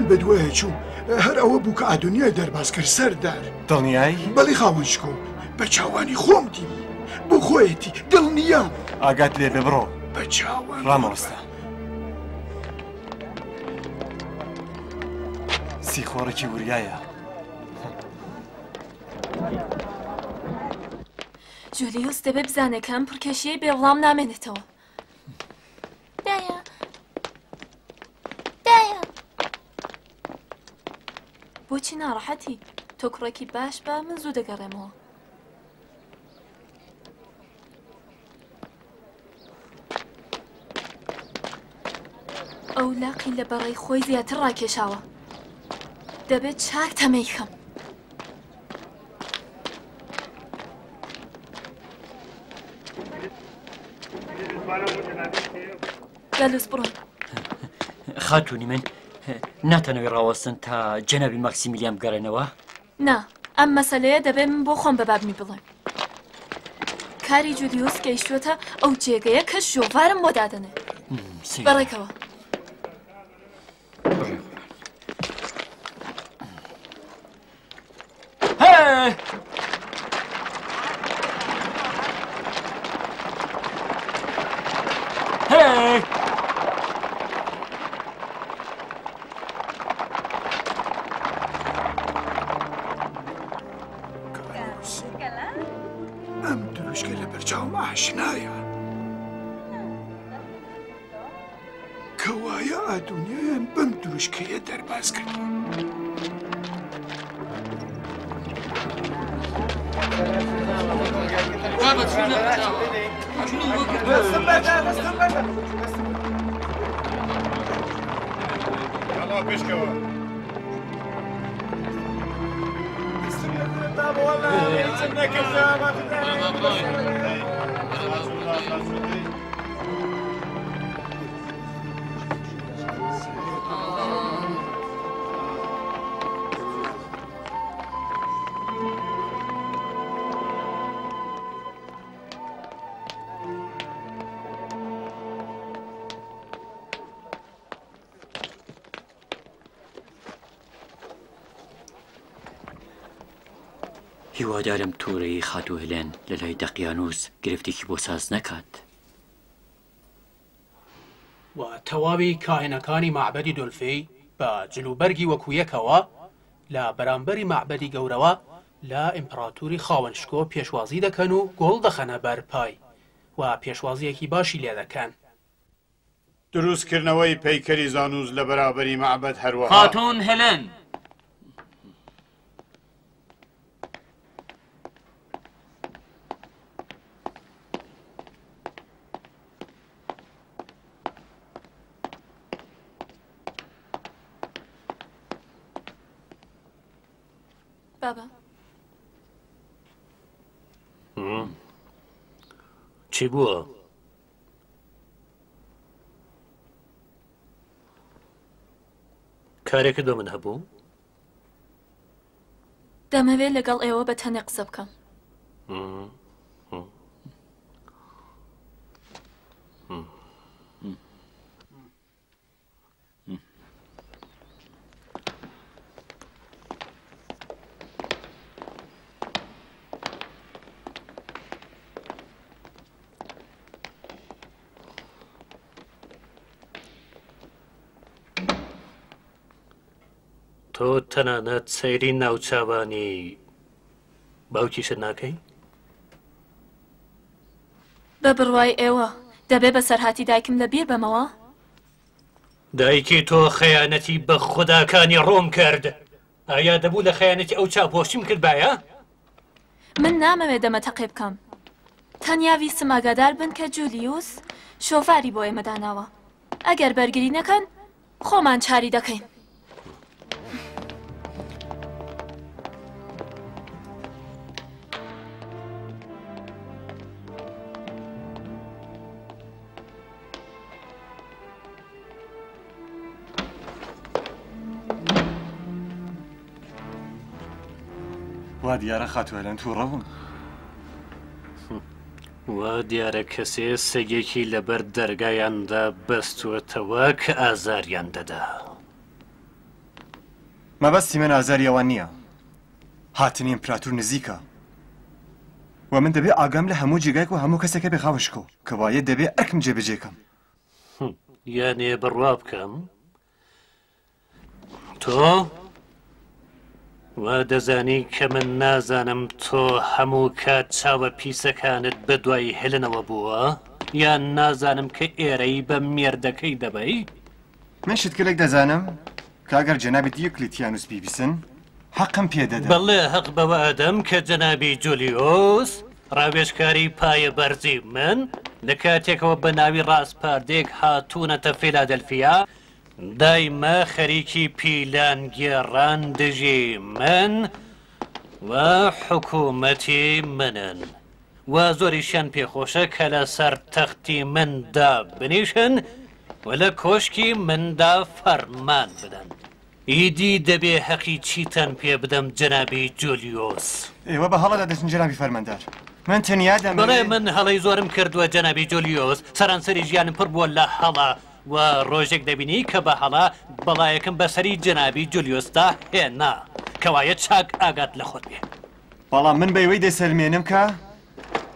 بەدوایە چووم هەر ئەوە بوو کە ئادونیای دەرباز کرد سەردار. دڵنیای؟ بەڵی خاوەن شکۆ، بە چاوانی خۆم دیم. بۆ خۆیەتی، دڵنیام. ئاگات لێ بێ بڕۆ. بە چاوان. ڕامەوەستە. سیخۆڕێکی وریایە. جولیوس دەبێ بزانێ کە ئەم پڕکێشیەی بێ وڵام نامێنێتەوە. دایە دایە بۆچی ناڕەحەتی؟ تۆ کوڕێکی باش بە من زوو دەگەڕێمەوە. ئەو لاقی لە بەڕەی خۆی زیاتر ڕاکێشاوە. دەبێت چاک تەمەی کەم. گەلوس بڕۆن. خاتوونی من ناتانەوێ ڕاوەستن تا جەنابی ماکسیمیلیان بگەڕێنەوە؟ نا، ئەم مەسەلەیە دەبێ من بۆ خۆم بە بابمی بڵێم. کاری جولیوس گەیشتووەتە ئەو جێگەیە کە شۆڤارم بۆ دادەنێ. بەڕێکەوە. Hey! Hey! ئەم دروشکە لە بەرچاوم ئاشنایە. کەوایە ئادونیایان بەم دروشکەیە دەرباز کردووە. هیوادارم توورەیی خاتوو هێلێن لە لای دەقیانووس گرفتێکی بۆ ساز نەکات. و تەواوی کاهینەکانی مەعبەدی دۆلفی بە جلوبەرگی وەکو یەکەوە لە بەرامبەری مەعبەدی گەورەوە لە ئیمپڕاتوری خاوەن شکۆ پێشوازی دەکەن و گوڵ دەخەنە بەر پای و پێشوازییەکی باشی لێدەکەن. دروستکردنەوەی پەیکەری زانوس لە بەرابەری مەعبەد هەروەها. خاتوون هێلێن. بابا چی بووە؟ کارێکت بە من هەبوو؟ دەمەوێت لەگەڵ ئێوە بە تەنێ قسە بکەم. تۆ تەنانەت سەیری ناوچاوانی باوکیشت ناکەی؟ بە بڕوای ئێوە دەبێ بەسەرهاتی دایکم لە بیر بەمەوە؟ دایکی تۆ خەیانەتی بە خوداکانی ڕۆم کرد، ئایا دەبوو لە خەیانەتی ئەو چاوپۆشیم کردبایە؟ من نامەوێ دەمەتەقێ بکەم، تەنیا ویستم ئاگادار بن کە جولیوس شۆفاری بۆ ئێمە داناوە، ئەگەر بەرگری نەکەن خۆمان چاری دەکەین. وا دیارە خاتوو هێلێن تووڕە بوون. وا دیارە کەسێ سەگێکی لەبەر دەرگایاندا بەستووەتەوە کە ئازاریان دەدا. مەبەستی من ئازاری ئەوان نییە. هاتنی ئیمپراتور نزیکە و من دەبێ ئاگام لە هەموو جێگایەک و هەموو کەسێک هەبێ خاوەن شکۆ. کەوایە دەبێ ئەرکم جێبەجێ کەم. یانێ بڕوا بکەم تۆ وا دەزانی کە من نازانم تۆ هەموو کات چاوە پیسەکانت بە دوای هێلنەوە بووە؟ یان نازانم کە ئێرەی بە مێردەکەی دەبەی؟ من شتگەلێک دەزانم کە ئەگەر جەنابی دیۆکلیتیانوس بیبیسن حەقم پێ دەدەن. بەڵێ هەق بەوە ئەدەم کە جەنابی جولیۆس ڕاوێژکاری پایەبەرزی من لە کاتێکەوە بە ناوی ڕاسپاردەیەک هاتوونەتە فیلادلفیا دایمە خەریکی پیلانگێڕان دژی من و حکوومەتی منن و زۆریشیان پێخۆشە کە لە سەر تەختی من دابنیشن و لە کۆشکی مندا فەرمان بدەن. ئیدی دەبێ هەقی چیتان پێ بدەم جەنابی جولیۆس؟ ئێوە بە هەڵەدا دەچن جەنابی فەرماندار. من تەنیا دەمەوێ. بەڵێ من هەڵەی زۆرم کردووە جەنابی جولیۆس، سەرانسەری ژیانم پڕ بووە لە هەڵە و ڕۆژێک دەبینی کە بە هەڵە بەڵایەکم بە سەری جەنابی جولیۆسدا هێنا. کەوایە چاک ئاگات لە خۆت بێ. بەڵام من بە ئێوەی دەسەلمێنم کە.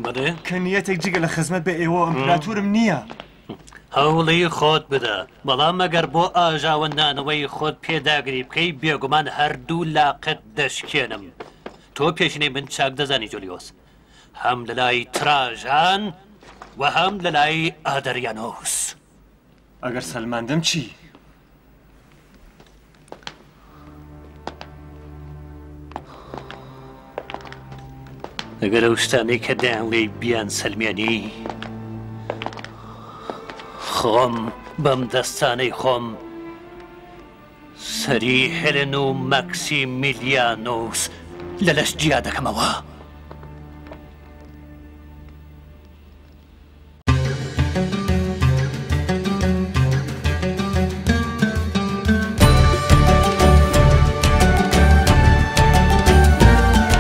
بەڵێ؟ کە نیەتێک جگە لە خزمەت بە ئێوە و ئیمپراتورم نییە. هەوڵی خۆت بدە، بەڵام ئەگەر بۆ ئاژاوە نانەوەی خۆت پێداگری بکەی، بێگومان هەردوو لاقت دەشکێنم. تۆ پێشینەی من چاک دەزانی جولیۆس، هەم لە لای تراژان و هەم لە لای ئادریانۆس. ئەگەر سەلماندم چی؟ ئەگەر ئەو شتانەی کە دەیانڵێی بیانسەلمێنی، خۆم بەم دەستانەی خۆم سەری هێلن و مەکسیمیلیانۆس لە لەش جیا دەکەمەوە.